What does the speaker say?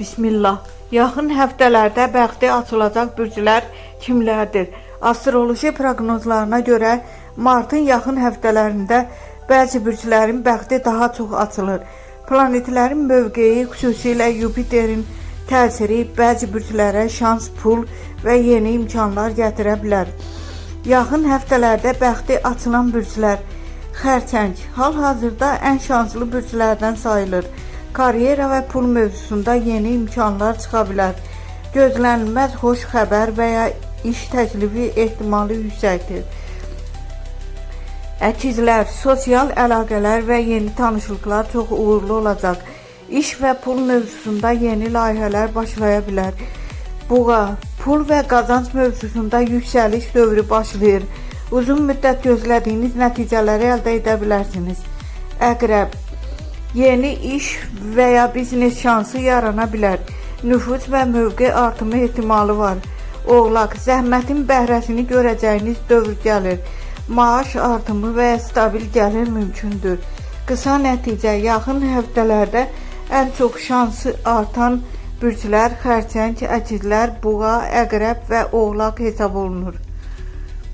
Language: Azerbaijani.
Bismillah. Yaxın həftələrdə bəxti açılacaq bürclər kimlərdir? Astroloji proqnozlarına görə martın yaxın həftələrində bəzi bürclərin bəxti daha çox açılır. Planetlərin mövqeyi, xüsusilə Yupiterin təsiri bəzi bürclərə şans, pul və yeni imkanlar gətirə bilər. Yaxın həftələrdə bəxti açılan bürclər: Xərçəng hal-hazırda ən şanslı bürclərdən sayılır. Karyera və pul mövzusunda yeni imkanlar çıxa bilər. Gözlənilməz xoş xəbər və ya iş təklifi ehtimalı yüksəkdir. Əkizlər, sosial əlaqələr və yeni tanışlıqlar çox uğurlu olacaq. İş və pul mövzusunda yeni layihələr başlaya bilər. Buğa, pul və qazanc mövzusunda yüksəliş dövrü başlayır. Uzun müddət gözlədiyiniz nəticələri əldə edə bilərsiniz. Əqrəb, yeni iş və ya biznes şansı yarana bilər. Nüfuz və mövqe artımı ehtimalı var. Oğlaq, zəhmətin bəhrəsini görəcəyiniz dövr gəlir. Maaş artımı və ya stabil gəlir mümkündür. Qısa nəticə, yaxın həftələrdə ən çox şansı artan bürclər xərçəng, əkizlər, buğa, əqrəb və oğlaq hesab olunur.